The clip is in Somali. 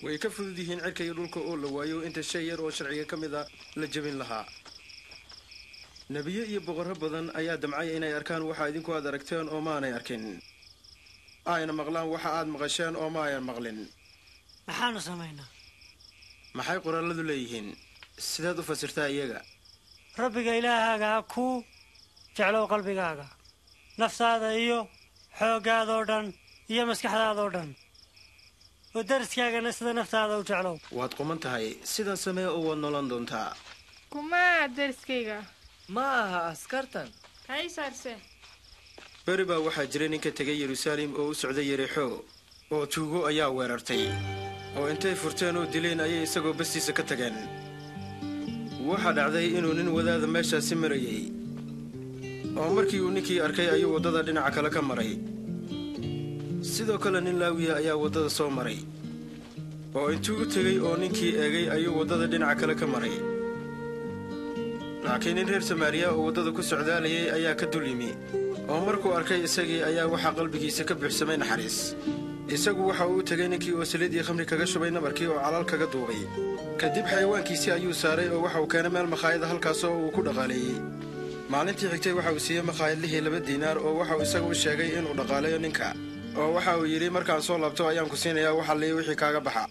Way ka fudud yihiin cirka iyo dhulka oo la waayo inta shay yar oo sharciga ka mid a la jebin lahaa. Nebiyo iyo boqorro badan ayaa damcay inay arkaan waxa idinku aad aragteen oo maanay arkin, ayna maqlaan waxa aad maqasheen oo ma ayan maqlin. Maxaanu samaynaa? Maxay qoraalladu leeyihiin? Sidaad u fasirtaa iyaga? Rabbiga Ilaahaaga ha ku jeclow qalbigaaga, naftaada iyo xooggaadoo dhan iyo maskaxdaadoo dhan, oo dariskaagana sida naftaada u jeclow. Waad quman tahay, sidan samee oo waad noolan doontaa. Kumaa deriskayga? Ma aha askartan. Kaysarse. Beri baa waxaa jiray ninka tegay Yeruusaalem oo u socday Yerixo, oo tuugo ayaa weerartay, oo intay furteen oo dileen ayay isagoo bastiisa ka tageen. Waxaa dhacday inuu nin wadaada meeshaasi marayey, oo markii uu ninkii arkay ayuu waddada dhinaca kale ka maray. Sidoo kale nin Laawiya ayaa waddada soo maray, oo intuu u tegey oo ninkii eegay ayuu waddada dhinaca kale ka maray. Laakiin nin reer Samaariya oo waddada ku socdaalayay ayaa ka dul yimi, oo markuu arkay isagii ayaa waxaa qalbigiisa ka buuxsamay naxariis. Isagu waxa uu u tegey ninkii oo saliid iyo khamri kaga shubay nabarkii oo calaal kaga duubay. Kadib xayawaankiisii ayuu saaray oo waxa uu keenay meel makhaayada, halkaasoo uu ku dhaqaaleeyey. Maalintii xigtay waxa uu siiyey makhaayadlihii 2 diinaar, oo waxa uu isagu u sheegay inuu dhaqaaleeyo ninka, oo waxa uu yidhi, markaan soo laabto ayaan ku siinayaa wax alliya wixii kaaga baxa.